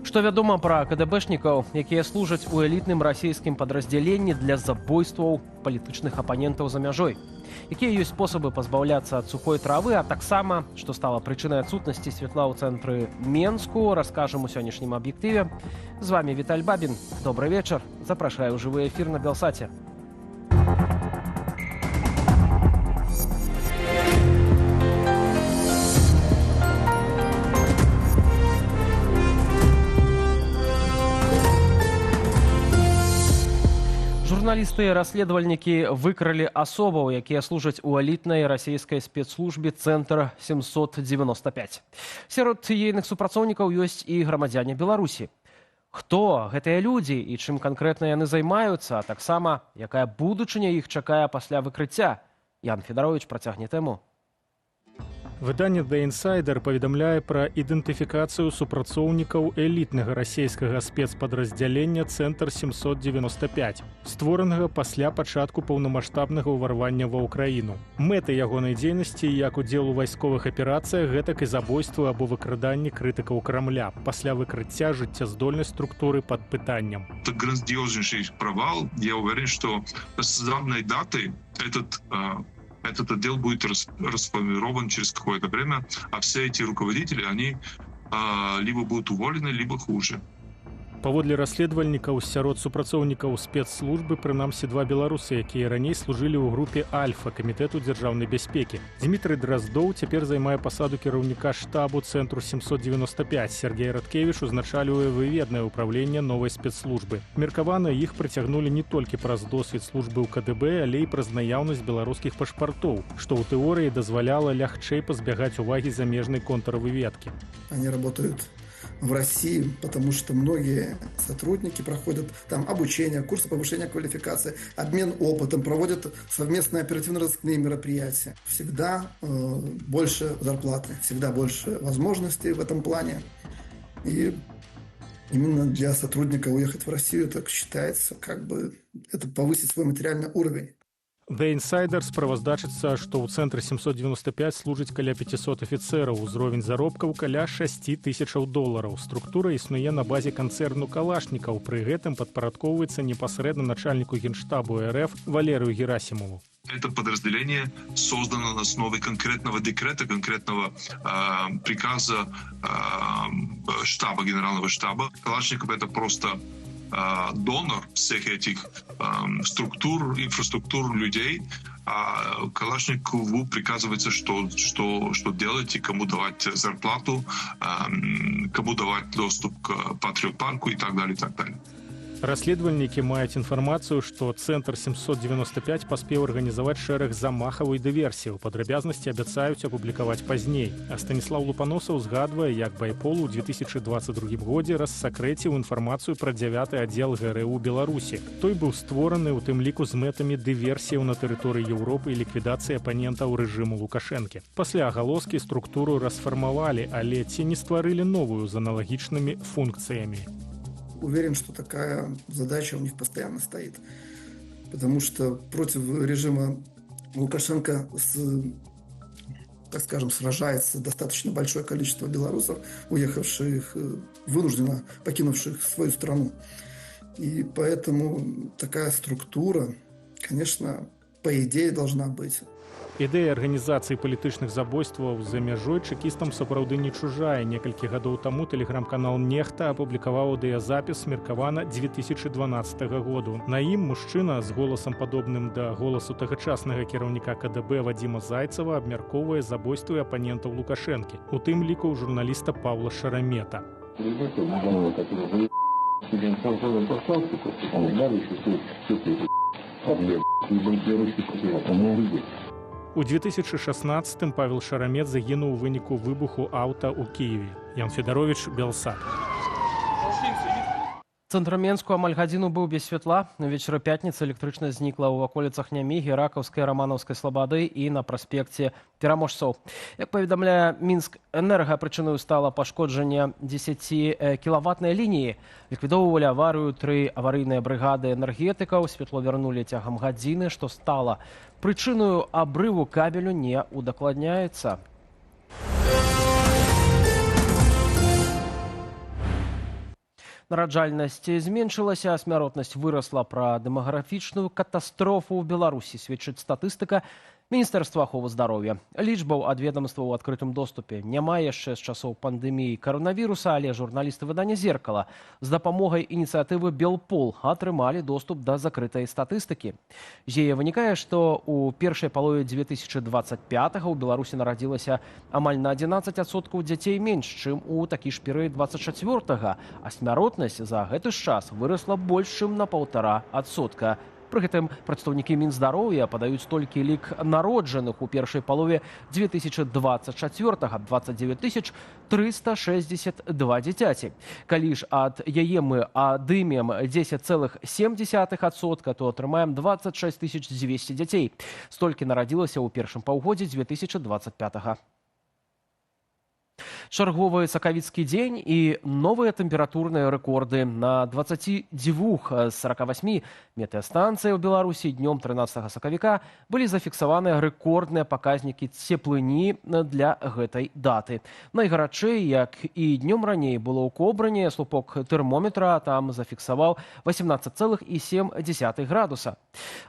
Што вядома пра КДБшнікаў, якія служаць у элітным расійскім падраздзяленні для забойстваў палітычных апанентаў за мяжой? Якія ёсць спосабы пазбаўляцца ад сухой травы, а таксама, што стала прычынай адсутнасці святла ў цэнтры Менску, раскажам у сённяшнім аб'ектыве. З вамі Віталь Бабін. Добры вечар. Запрашаю ў жывы эфір на Белсаце. Журналісты і расследавальнікі выкралі асобаў, якія служаць у элітнай расійскай спецслужбе «Цэнтр 795». Сярод ейных супрацоўнікаў ёсць і грамадзяне Беларусі. Хто гэтыя людзі і чым канкрэтна яны займаюцца, а таксама якая будучыня іх чакае пасля выкрыцця? Ян Федарович працягне тэму. Выданне The Insider паведамляе пра ідэнтыфікацыю супрацоўнікаў элітнага расійскага спецпадраздзялення «Цэнтр 795», створанага пасля пачатку паўнамасштабнага ўварвання ва Ўкраіну. Мэты ягонай дзейнасці як удзел у вайсковых аперацыях, гэтак і забойствы або выкраданні крытыкаў Крамля. Пасля выкрыцця жыццяздольнасць структуры пад пытаннем. Это грандиознейший провал. Я уверен, что с данной даты этот отдел будет расформирован через какое-то время, а все эти руководители, они либо будут уволены, либо хуже. Паводле расследавальнікаў, сярод супрацоўнікаў спецслужбы прынамсі два беларусы, якія раней служылі ў групе «Альфа» камітэту дзяржаўнай бяспекі. Дмітрый Драздоў цяпер займае пасаду кіраўніка штабу «Цэнтру 795». Сергей Радкевіч узначальвае выведнае ўпраўленне новай спецслужбы. Меркавана, іх прыцягнулі не толькі праз досвед службы ў КДБ, але і праз наяўнасць беларускіх пашпартоў, што ў тэорыі дазваляла лягчэй пазбягаць увагі замежнай контрвыведкі. Они работают в России, потому что многие сотрудники проходят там обучение, курсы повышения квалификации, обмен опытом, проводят совместные оперативно-розыскные мероприятия. Всегда больше зарплаты, всегда больше возможностей в этом плане. И именно для сотрудника уехать в Россию, так считается, как бы это повысит свой материальный уровень. The Insider справаздачыцца, што ў цэнтры 795 служыць каля 500 афіцэраў, узровень заробкаў каля 6 тысячаў долараў. Структура існуе на базе канцэрну Калашнікаў, пры гэтым падпарадкоўваецца непасрэдна начальніку генштабу РФ Валерыю Герасімову. Это подразделение создано на основе конкретного декрета, конкретного приказа штаба, генерального штаба. Калашников — это просто донор всех этих структур, инфраструктур, людей. А Калашникову приказывается, что делать и кому давать зарплату, кому давать доступ к Патриот-парку и так далее, и так далее. Расследавальнікі маюць інфармацыю, што «Цэнтр 795» паспеў арганізаваць шэраг замахаў і дыверсіяў. Падрабязнасці абяцаюць апублікаваць пазней. А Станіслаў Лупаносаў згадвае, як Байпол у 2022 годзе рассакрэціў інфармацыю пра дзявяты аддзел ГРУ Беларусі. Той быў створаны ў тым ліку з мэтамі дыверсіяў на тэрыторыі Еўропы і ліквідацыі апанентаў рэжыму Лукашэнкі. Пасля агалоскі структуру расфармавалі, але ці не стварылі новую з аналагічнымі функцыямі? Уверен, что такая задача у них постоянно стоит. Потому что против режима Лукашенко, так скажем, сражается достаточно большое количество белорусов, уехавших, вынужденно покинувших свою страну. И поэтому такая структура, конечно, по идее должна быть. Ідэя арганізацыі палітычных забойстваў за мяжой чэкістам сапраўды не чужая. Некалькі гадоў таму тэлеграм-канал «Нехта» апублікаваў аўдыязапіс, меркавана, 2012 году. На ім мужчына з голасам, падобным да голасу тагачаснага кіраўніка КДБ Вадзіма Зайцава, абмяркоўвае забойствы апанентаў Лукашэнкі, у тым ліку журналіста Паўла Шарамета. У 2016 Павел Шарамет загінуў у выніку выбуху аўта ў Кіеве. Ян Федарович, Белсат. Цэнтр Менску амаль гадзіну быў без святла. Увечары пятніцы электрычнасць знікла ў ваколіцах Нямігі, Ракаўскай, Раманаўскай слабады і на праспекце Пераможцаў. Як паведамляе Мінск-Энерга, прычынаю стала пашкоджанне 10-кілаватнай лініі. Ліквідоўвалі аварыю тры аварыйныя брыгады энергетыкаў. Святло вярнулі цягам гадзіны, што стала прычынаю абрыву кабелю, не удакладняецца. Нараджальнасць зменшылася, а смяротнасць вырасла. Пра дэмаграфічную катастрофу ў Беларусі сведчыць статыстыка Міністэрства аховы здароўя. Лічбаў ад ведомства ў адкрытым доступе няма яшчэ з часоў пандэміі каронавіруса, але журналісты выдання «Зеркала» з дапамогай ініцыятывы «Белпол» атрымалі доступ да закрытай статыстыкі. З яе вынікае, што ў першай палове 2025 у Беларусі нарадзілася амаль на 11% дзяцей менш, чым у такі ж перыяд 24-га, а смяротнасць за гэты ж час вырасла больш чым на 1,5%. Пры гэтым прадстаўнікі Мінздароўя падаюць толькі лік народжаных у першай палове 2024-га 29 362 дзіцяці. Калі ж ад яе мы адымем 10,7%, то атрымаем 26 200 дзяцей. Столькі нарадзілася ў першым паўгоддзі 2025-га. Чарговы сакавіцкі дзень і новыя тэмпературныя рэкорды. На 22 з 48 метэастанцыі ў Беларусі днём 13 сакавіка былі зафіксаваныя рэкордныя паказнікі цеплыні для гэтай даты. Найгарачэй, як і днём раней, было ў Кобрыне, слупок тэрмометра там зафіксаваў 18,7 градуса.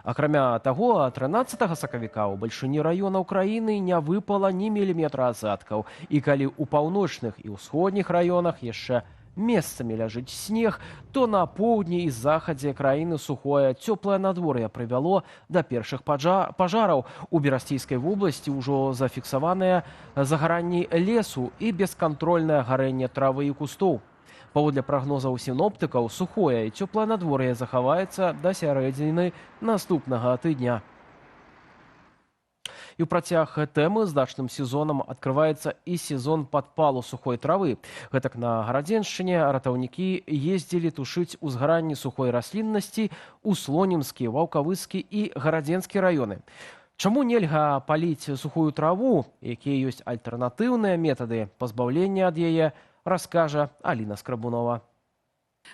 Акрамя таго, 13 сакавіка ў бальшыні раёнаў краіны не выпала ні міліметра асадкаў. І калі ў паўночных і ўсходніх раёнах яшчэ месцамі ляжыць снег, то на поўдні і захадзе краіны сухое цёплае надвор'е прывяло да першых пажараў. У Берасцейскай вобласці ўжо зафіксаваныя загаранні лесу і бескантрольнае гарэнне травы і кустоў. Паводле прагнозаў сіноптыкаў, сухое і цёплае надвор'е захаваецца да сярэдзіны наступнага тыдня. І ў працяг тэмы з дачным сезонам адкрываецца і сезон падпалу сухой травы. Гэтак на Гарадзеншчыне ратаўнікі ездзілі тушыць узгаранні сухой расліннасці ў Слонімскі, Ваўкавыскі і Гарадзенскі раёны. Чаму нельга паліць сухую траву, якія ёсць альтэрнатыўныя метады пазбаўлення ад яе, раскажа Аліна Скрабунова.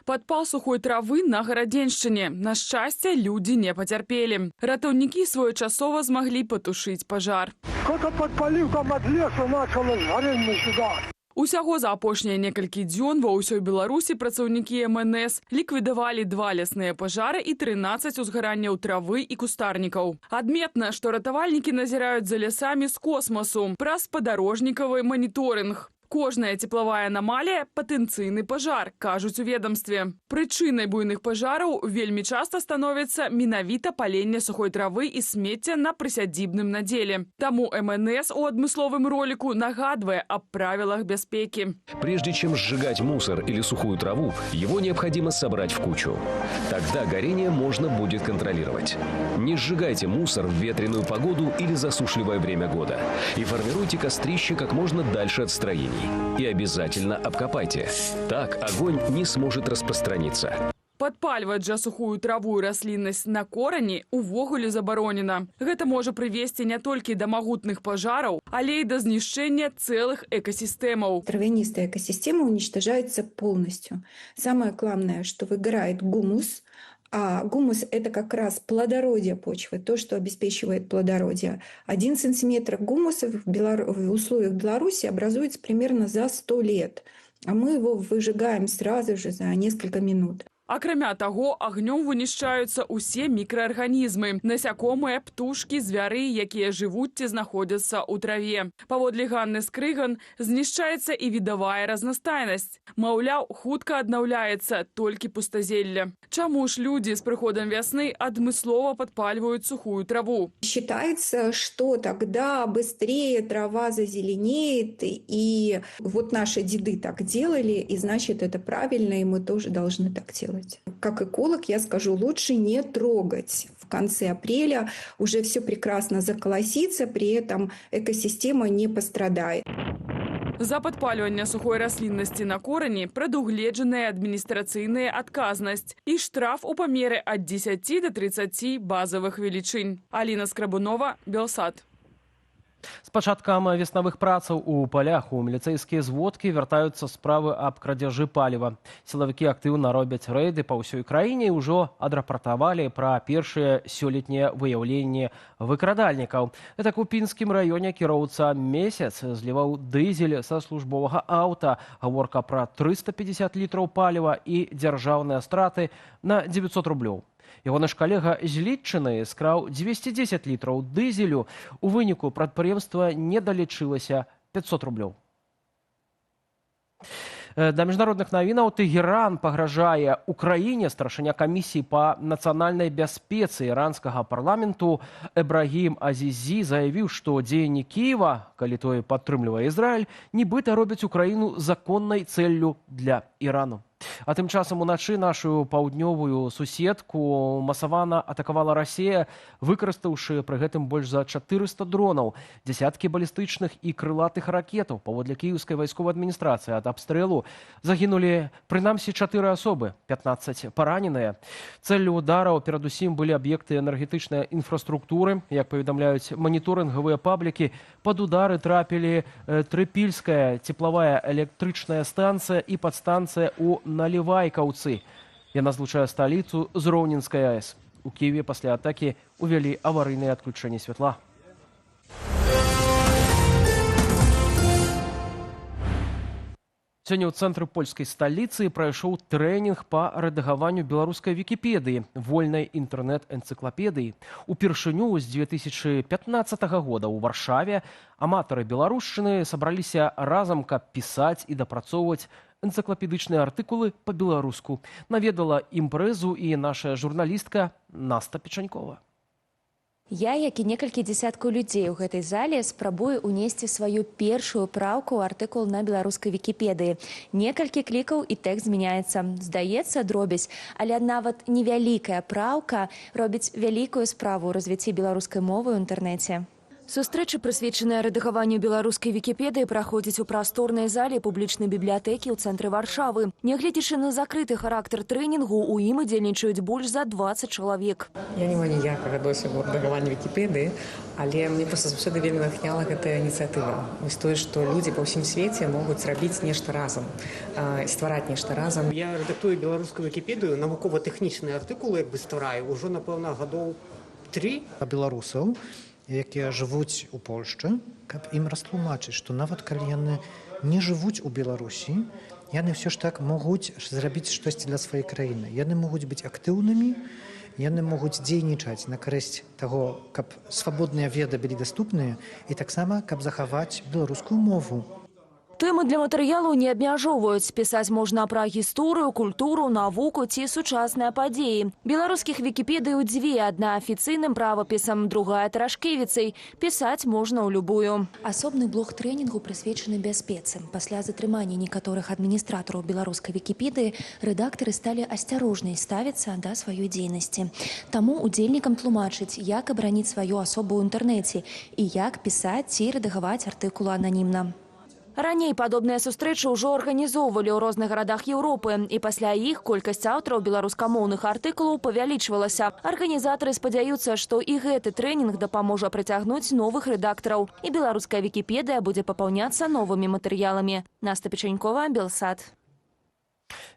Падпал сухой травы на Гарадзеншчыне. На шчасце, людзі не пацярпелі. Ратаўнікі своечасова змаглі патушыць пажар. Кто-то подпалил там, от леса начало горение сюда. Усяго за апошнія некалькі дзён ва ўсёй Беларусі працаўнікі МНС ліквідавалі два лясныя пажары і 13 узгаранняў травы і кустарнікаў. Адметна, што ратавальнікі назіраюць за лясамі з космасу праз спадарожнікавы маніторынг. Кожная цеплавая анамалія – патэнцыйны пажар, кажуць у ведомстве. Прычынай буйных пажараў вельмі часта становіцца менавіта паленне сухой травы і смецця на прысядзібным надзеле. Таму МНС у адмысловым роліку нагадвае аб правілах бяспекі. Прежде чем сжигать мусор или сухую траву, его необходимо собрать в кучу. Тогда горение можно будет контролировать. Не сжигайте мусор в ветреную погоду или засушливое время года. И формируйте кострище как можно дальше от строений. И обязательно обкопайте. Так огонь не сможет распространиться. Падпальваць жа сухую траву і расліннасць на корані увогуле забаронена. Гэта можа прывесці не толькі да магутных пажараў, але і да знішчэння цэлых экасістэмаў. Травянистая экосистема уничтожается полностью. Самое главное, что выгорает гумус, а гумус – это как раз плодородие почвы, то, что обеспечивает плодородие. 1 сантиметр гумуса в условиях Беларуси образуется примерно за 100 лет, а мы его выжигаем сразу же за несколько минут. Акрамя таго, агнём вынішчаюцца ўсе мікраарганізмы: насякомыя, птушкі, звяры, якія жывуць ці знаходзяцца ў траве. Паводле Ганны Скрыган, знішчаецца і відавая разнастайнасць. Маўляў, хутка аднаўляецца толькі пустазелле. Чаму ж людзі з прыходам вясны адмыслова падпальваюць сухую траву? Считается, что тогда быстрее трава зазеленеет, и вот наши деды так делали, и значит, это правильно, и мы тоже должны так делать. Как эколог я скажу, лучше не трогать. В конце апреля уже все прекрасно заколосится, при этом экосистема не пострадает. За падпальванне сухой расліннасці на корані прадугледжаная адміністрацыйная адказнасць і штраф у памеры ад 10 до 30 базавых велічынь. Аліна Скрабунова, Белсат. З пачаткам веснавых працаў у палях у міліцэйскія зводкі вяртаюцца справы аб крадзяжы паліва. Сілавікі актыўна робяць рэйды па ўсёй краіне і ўжо адрапартавалі пра першыя сёлетнія выяўленні выкрадальнікаў. Гэтак, у Пінскім раёне кіроўца месяц зліваў дызель са службовага аўта. Гаворка пра 350 літраў паліва і дзяржаўныя страты на 900 рублёў. Ягоны ж калега з Літчыны скраў 210 літраў дызелю. У выніку прадпрыемства не далічылася 500 рублёў. Да міжнародных навінаў. Тэгеран пагражае Украіне. Старшыня камісіі па нацыянальнай бяспецы іранскага парламенту Эбрагім Азізі заявіў, што дзеянні Кіева, калі той падтрымлівае Ізраіль, нібыта робяць Украіну законнай цэллю для Ірану. А тым часам уначы нашу паўднёвую суседку масавана атакавала Расія, выкарыстаўшы пры гэтым больш за 400 дронаў, дзясяткі балістычных і крылатых ракетаў. Паводле кіеўскай вайсковай адміністрацыі, ад абстрэлу загінулі прынамсі 4 асобы, 15 параненыя. Цэллю удараў перадусім былі аб'екты энергетычнай інфраструктуры. Як паведамляюць маніторынгавыя паблікі, пад удары трапілі Трыпільская цеплавая электрычная станцыя і падстанцыя ў Налівайкаўцы. Яна злучае сталіцу з Роўненскай АЭС. У Кіеве пасля атакі увялі аварыйныя адключэнні святла. Сёння ў цэнтры польскай сталіцы прайшоў трэнінг па рэдагаванню беларускай Вікіпедыі, вольнай інтэрнэт-энцыклапедыі. Упершыню з 2015 года ў Варшаве аматары беларушчыны сабраліся разам, каб пісаць і дапрацоўваць энцыклапедычныя артыкулы па-беларуску. Наведала імпрэзу і наша журналістка Наста Печанькова. Я, як і некалькі дзесяткаў людзей у гэтай зале, спрабую унесці сваю першую праўку ў артыкул на беларускай Вікіпедыі. Некалькі клікаў, і тэкст змяняецца. Здаецца, дробязь, але нават невялікая праўка робіць вялікую справу ў развіцці беларускай мовы ў інтэрнэце. Сустрэча, прысвечаная рэдагаванню беларускай Вікіпедыі, праходзіць у прасторнай зале публічнай бібліятэкі ў цэнтры Варшавы. Нягледзячы на закрыты характар трэнінгу, у ім удзельнічаюць больш за 20 чалавек. Я не маю ніякага досведу рэдагавання Вікіпедыі, але мне проста заўсёды вельмі натхняла гэтая ініцыятыва. Вось тое, што людзі па ўсім свеце могуць рабіць нешта разам, ствараць нешта разам. Я рэдактую беларускую Вікіпедыю, навукова-тэхнічныя артыкулы як бы ствараю ўжо, напэўна, гадоў 3. Беларусаў, якія жывуць у Польшчы, каб ім растлумачыць, што нават калі яны не жывуць у Беларусі, яны ўсё ж так могуць зрабіць штосьці для сваёй краіны. Яны могуць быць актыўнымі, яны могуць дзейнічаць на карысць таго, каб свабодныя веды былі даступныя і таксама, каб захаваць беларускую мову. Тэмы для матэрыялу не абмяжоўваюць. Пісаць можна пра гісторыю, культуру, навуку ці сучасныя падзеі. Беларускіх вікіпедыяў дзве: адна афіцыйным правапісам, другая тарашкевіцай. Пісаць можна ў любую. Асобны блок трэнінгу прысвечаны бяспецы. Пасля затрымання некаторых адміністратараў беларускай Вікіпедыі рэдактары сталі асцярожней ставіцца да сваёй дзейнасці. Таму удзельнікам тлумачыць, як абараніць сваю асобу ў інтэрнэце і як пісаць ці рэдагаваць артыкулы ананімна. Раней падобныя сустрэчы ўжо арганізоўвалі ў розных гарадах Еўропы. І пасля іх колькасць аўтараў беларускамоўных артыкулаў павялічвалася. Арганізатары спадзяюцца, што і гэты трэнінг дапаможа прыцягнуць новых рэдактараў. І беларуская Вікіпедыя будзе папаўняцца новымі матэрыяламі. Наста Печанькова, Белсат.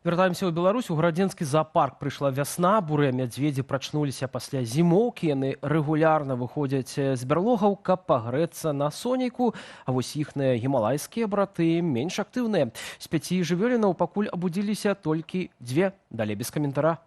Вяртаемся ў Беларусь. У градзенскі зоапарк прыйшла вясна. Бурыя мядзведзі прачнуліся пасля зімоўкі. Яны рэгулярна выходзяць з бярлогаў, каб пагрэцца на сонейку. А вось іхныя гімалайскія браты менш актыўныя. З пяці жывёлінаў пакуль абудзіліся толькі дзве. Далей без каментара.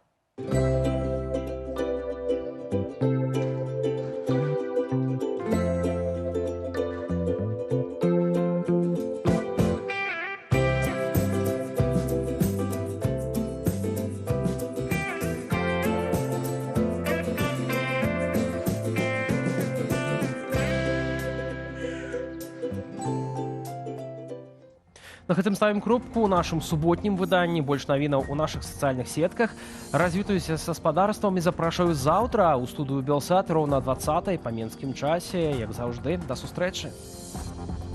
На гэтым ставім кропку ў нашым суботнім выданні. Больш навінаў у нашых сацыяльных сетках. Развітуюся са спадарствам і запрашаю заўтра ў студыю Белсат роўна 20 па менскім часе, як заўжды. Да сустрэчы.